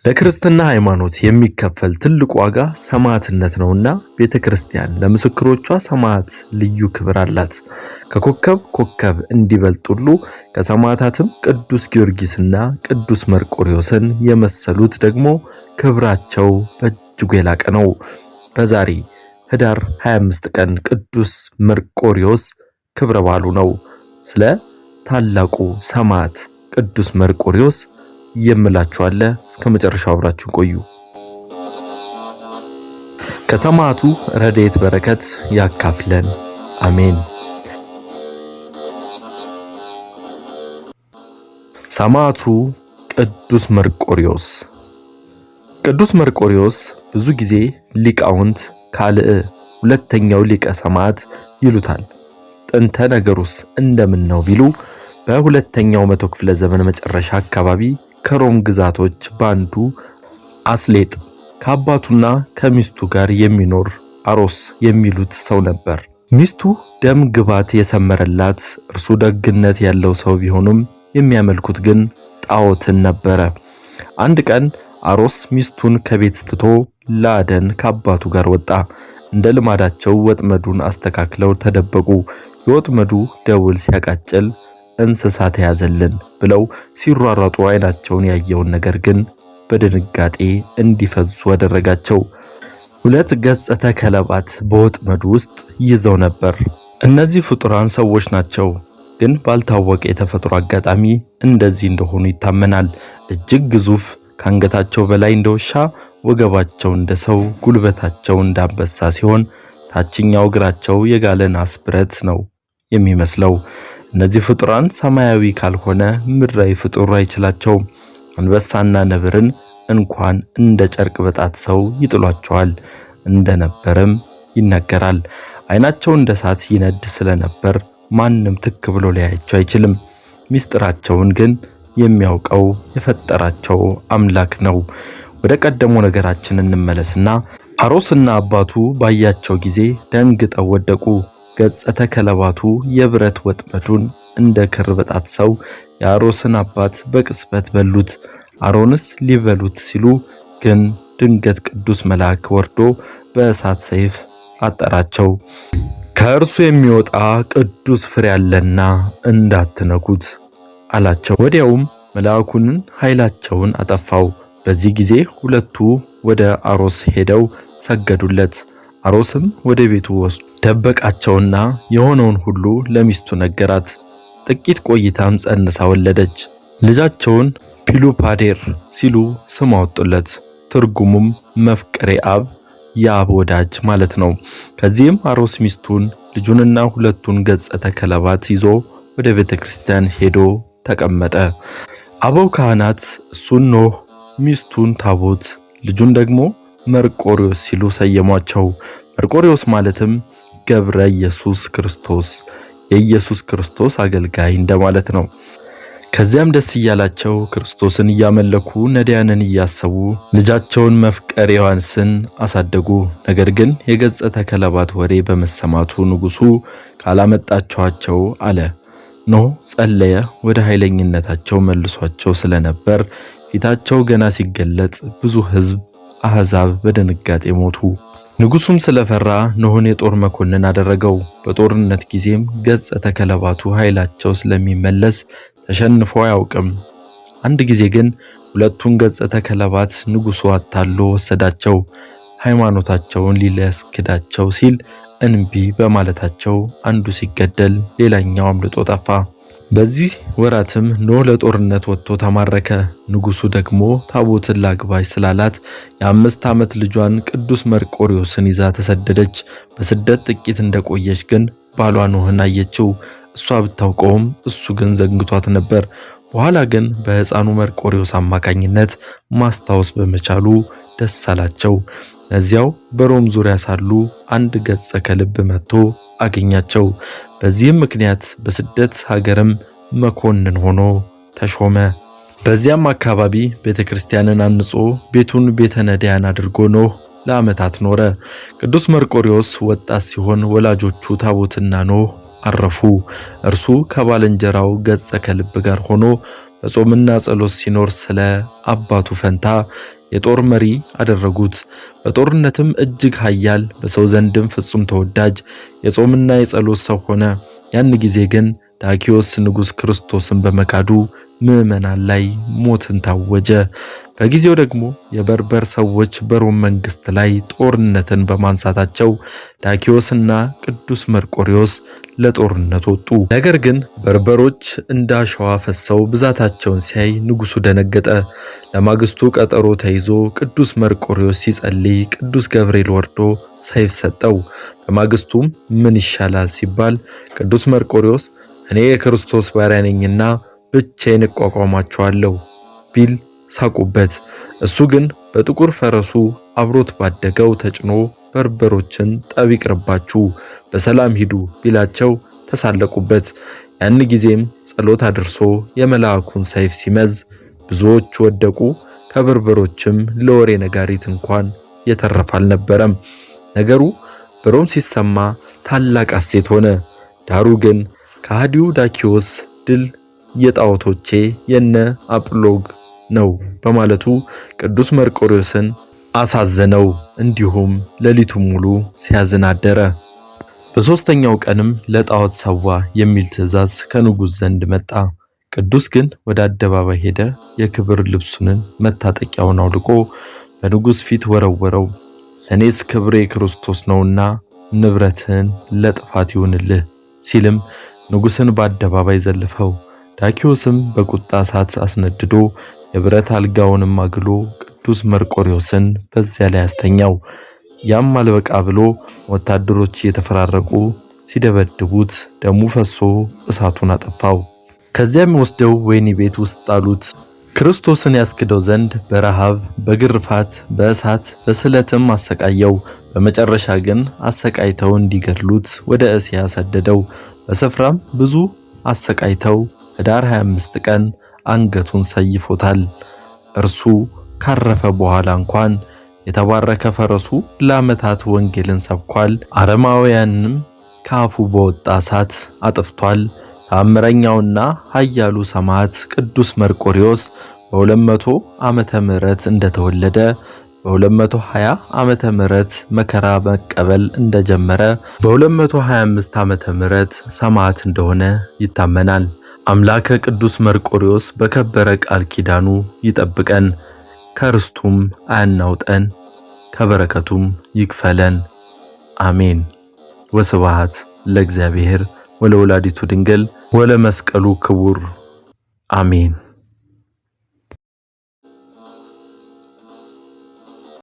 ለክርስትና ሃይማኖት የሚከፈል ትልቅ ዋጋ ሰማዕትነት ነውና ቤተ ክርስቲያን ለምስክሮቿ ሰማዕት ልዩ ክብር አላት። ከኮከብ ኮከብ እንዲበልጥ ሁሉ ከሰማዕታትም ቅዱስ ጊዮርጊስና ቅዱስ መርቆሪዎስን የመሰሉት ደግሞ ክብራቸው በእጅጉ የላቀ ነው። በዛሬ ህዳር 25 ቀን ቅዱስ መርቆሪዎስ ክብረ በዓሉ ነው። ስለ ታላቁ ሰማዕት ቅዱስ መርቆሪዎስ የምላችሁ አለ። እስከ መጨረሻው አብራችሁ ቆዩ። ከሰማዕቱ ረድኤት በረከት ያካፍለን፣ አሜን። ሰማዕቱ ቅዱስ መርቆሪዎስ። ቅዱስ መርቆሪዎስ ብዙ ጊዜ ሊቃውንት ካልዕ ሁለተኛው ሊቀ ሰማዕት ይሉታል። ጥንተ ነገሩስ እንደምን ነው ቢሉ በሁለተኛው መቶ ክፍለ ዘመን መጨረሻ አካባቢ ከሮም ግዛቶች ባንዱ አስሌጥ ከአባቱና ከሚስቱ ጋር የሚኖር አሮስ የሚሉት ሰው ነበር። ሚስቱ ደም ግባት የሰመረላት፣ እርሱ ደግነት ያለው ሰው ቢሆኑም የሚያመልኩት ግን ጣዖትን ነበረ። አንድ ቀን አሮስ ሚስቱን ከቤት ትቶ ላደን ከአባቱ ጋር ወጣ። እንደ ልማዳቸው ወጥመዱን አስተካክለው ተደበቁ። የወጥመዱ ደውል ሲያቃጭል እንስሳ ተያዘልን ብለው ሲሯሯጡ አይናቸውን ያየውን ነገር ግን በድንጋጤ እንዲፈዙ አደረጋቸው። ሁለት ገጸተ ከለባት በወጥመዱ ውስጥ ይዘው ነበር። እነዚህ ፍጡራን ሰዎች ናቸው፣ ግን ባልታወቀ የተፈጥሮ አጋጣሚ እንደዚህ እንደሆኑ ይታመናል። እጅግ ግዙፍ፣ ከአንገታቸው በላይ እንደ ውሻ፣ ወገባቸው እንደ ሰው፣ ጉልበታቸው እንደ አንበሳ ሲሆን ታችኛው እግራቸው የጋለ ናስ ብረት ነው የሚመስለው። እነዚህ ፍጡራን ሰማያዊ ካልሆነ ምድራዊ ፍጡር አይችላቸውም። አንበሳና ነብርን እንኳን እንደ ጨርቅ በጣት ሰው ይጥሏቸዋል እንደነበርም ይነገራል። ዓይናቸው እንደ እሳት ይነድ ስለነበር ማንም ትክ ብሎ ሊያያቸው አይችልም። ሚስጥራቸውን ግን የሚያውቀው የፈጠራቸው አምላክ ነው። ወደ ቀደሞ ነገራችን እንመለስና አሮስና አባቱ ባያቸው ጊዜ ደንግጠው ወደቁ። ገጸተ ከለባቱ የብረት ወጥመዱን እንደ ክር በጣት ሰው የአሮስን አባት በቅጽበት በሉት። አሮንስ ሊበሉት ሲሉ ግን ድንገት ቅዱስ መልአክ ወርዶ በእሳት ሰይፍ አጠራቸው። ከእርሱ የሚወጣ ቅዱስ ፍሬ አለና እንዳትነኩት አላቸው። ወዲያውም መልአኩን ኃይላቸውን አጠፋው። በዚህ ጊዜ ሁለቱ ወደ አሮስ ሄደው ሰገዱለት። አሮስም ወደ ቤቱ ወስዶ ደበቃቸውና የሆነውን ሁሉ ለሚስቱ ነገራት። ጥቂት ቆይታም ጸንሳ ወለደች። ልጃቸውን ፒሉፓዴር ሲሉ ስም አወጡለት። ትርጉሙም መፍቀሬ አብ፣ የአብ ወዳጅ ማለት ነው። ከዚህም አሮስ ሚስቱን ልጁንና ሁለቱን ገጸተ ከለባት ይዞ ወደ ቤተ ክርስቲያን ሄዶ ተቀመጠ። አበው ካህናት እሱን ኖህ፣ ሚስቱን ታቦት፣ ልጁን ደግሞ መርቆሪዎስ ሲሉ ሰየሟቸው። መርቆሪዎስ ማለትም ገብረ ኢየሱስ ክርስቶስ፣ የኢየሱስ ክርስቶስ አገልጋይ እንደማለት ነው። ከዚያም ደስ እያላቸው ክርስቶስን እያመለኩ ነዳያንን እያሰቡ ልጃቸውን መፍቀር ዮሐንስን አሳደጉ። ነገር ግን የገጸተ ከለባት ወሬ በመሰማቱ ንጉሱ ካላመጣችኋቸው አለ። ኖህ ጸለየ። ወደ ኃይለኝነታቸው መልሷቸው ስለነበር ፊታቸው ገና ሲገለጥ ብዙ ሕዝብ አሕዛብ በድንጋጤ ሞቱ። ንጉሱም ስለፈራ ኖህን የጦር መኮንን አደረገው። በጦርነት ጊዜም ገጸተ ከለባቱ ኃይላቸው ስለሚመለስ ተሸንፎ አያውቅም። አንድ ጊዜ ግን ሁለቱን ገጸተ ከለባት ንጉሱ አታሎ ወሰዳቸው። ሃይማኖታቸውን ሊያስክዳቸው ሲል እንቢ በማለታቸው አንዱ ሲገደል ሌላኛው አምልጦ ጠፋ። በዚህ ወራትም ኖህ ለጦርነት ወጥቶ ተማረከ። ንጉሱ ደግሞ ታቦትን ላግባሽ ስላላት የ5 ዓመት ልጇን ቅዱስ መርቆሪዎስን ይዛ ተሰደደች። በስደት ጥቂት እንደቆየች ግን ባሏ ኖህን አየችው። እሷ ብታውቀውም እሱ ግን ዘንግቷት ነበር። በኋላ ግን በሕፃኑ መርቆሪዎስ አማካኝነት ማስታወስ በመቻሉ ደስ አላቸው። እዚያው በሮም ዙሪያ ሳሉ አንድ ገጸ ከልብ መጥቶ አገኛቸው። በዚህም ምክንያት በስደት ሀገርም መኮንን ሆኖ ተሾመ። በዚያም አካባቢ ቤተክርስቲያንን አንጾ ቤቱን ቤተ ነዳያን አድርጎ ኖህ ለዓመታት ኖረ። ቅዱስ መርቆሪዎስ ወጣት ሲሆን ወላጆቹ ታቦትና ኖህ አረፉ። እርሱ ከባልንጀራው ገጸ ከልብ ጋር ሆኖ በጾምና ጸሎት ሲኖር ስለ አባቱ ፈንታ የጦር መሪ አደረጉት። በጦርነትም እጅግ ኃያል፣ በሰው ዘንድም ፍጹም ተወዳጅ የጾምና የጸሎት ሰው ሆነ። ያን ጊዜ ግን ዳኪዎስ ንጉሥ ክርስቶስን በመካዱ ምዕመናን ላይ ሞትን ታወጀ። በጊዜው ደግሞ የበርበር ሰዎች በሮም መንግስት ላይ ጦርነትን በማንሳታቸው ዳኪዎስና ቅዱስ መርቆሪዎስ ለጦርነት ወጡ። ነገር ግን በርበሮች እንደ አሸዋ ፈሰው ብዛታቸውን ሲያይ ንጉሱ ደነገጠ። ለማግስቱ ቀጠሮ ተይዞ ቅዱስ መርቆሪዎስ ሲጸልይ ቅዱስ ገብርኤል ወርዶ ሰይፍ ሰጠው። በማግስቱም ምን ይሻላል ሲባል ቅዱስ መርቆሪዎስ እኔ የክርስቶስ ባሪያ ነኝና ብቻዬን እቋቋማቸዋለሁ ቢል ሳቁበት። እሱ ግን በጥቁር ፈረሱ አብሮት ባደገው ተጭኖ በርበሮችን ጠብ ይቅርባችሁ፣ በሰላም ሂዱ ቢላቸው ተሳለቁበት። ያን ጊዜም ጸሎት አድርሶ የመልአኩን ሰይፍ ሲመዝ ብዙዎች ወደቁ። ከበርበሮችም ለወሬ ነጋሪት እንኳን የተረፈ አልነበረም። ነገሩ በሮም ሲሰማ ታላቅ ሐሴት ሆነ። ዳሩ ግን ከሃዲው ዳኪዎስ ድል የጣዖቶቼ የነ አጵሎግ ነው በማለቱ ቅዱስ መርቆሪዎስን አሳዘነው። እንዲሁም ሌሊቱን ሙሉ ሲያዝን አደረ። በሦስተኛው ቀንም ለጣዖት ሰዋ የሚል ትእዛዝ ከንጉሥ ዘንድ መጣ። ቅዱስ ግን ወደ አደባባይ ሄደ። የክብር ልብሱንን መታጠቂያውን አውልቆ በንጉሥ ፊት ወረወረው። ለእኔስ ክብሬ ክርስቶስ ነውና ንብረትህን ለጥፋት ይሁንልህ ሲልም ንጉሥን በአደባባይ ዘለፈው። ዳኪዎስም በቁጣ እሳት አስነድዶ የብረት አልጋውንም አግሎ ቅዱስ መርቆሪዎስን በዚያ ላይ አስተኛው። ያም አልበቃ ብሎ ወታደሮች እየተፈራረቁ ሲደበድቡት ደሙ ፈሶ እሳቱን አጠፋው። ከዚያም ወስደው ወህኒ ቤት ውስጥ ጣሉት። ክርስቶስን ያስክደው ዘንድ በረሃብ፣ በግርፋት፣ በእሳት፣ በስለትም አሰቃየው። በመጨረሻ ግን አሰቃይተው እንዲገድሉት ወደ እስያ ሰደደው። በስፍራም ብዙ አሰቃይተው ህዳር 25 ቀን አንገቱን ሰይፎታል። እርሱ ካረፈ በኋላ እንኳን የተባረከ ፈረሱ ለዓመታት ወንጌልን ሰብኳል። አረማውያንም ከአፉ በወጣ እሳት አጥፍቷል። ተአምረኛውና ኃያሉ ሰማዕት ቅዱስ መርቆሪዎስ በ200 ዓመተ ምህረት እንደተወለደ በ220 ዓመተ ምህረት መከራ መቀበል እንደጀመረ በ225 ዓመተ ምህረት ሰማዕት እንደሆነ ይታመናል። አምላከ ቅዱስ መርቆሪዎስ በከበረ ቃል ኪዳኑ ይጠብቀን፣ ከርስቱም አያናውጠን፣ ከበረከቱም ይክፈለን። አሜን። ወስብሐት ለእግዚአብሔር ወለወላዲቱ ድንግል ወለመስቀሉ ክቡር አሜን።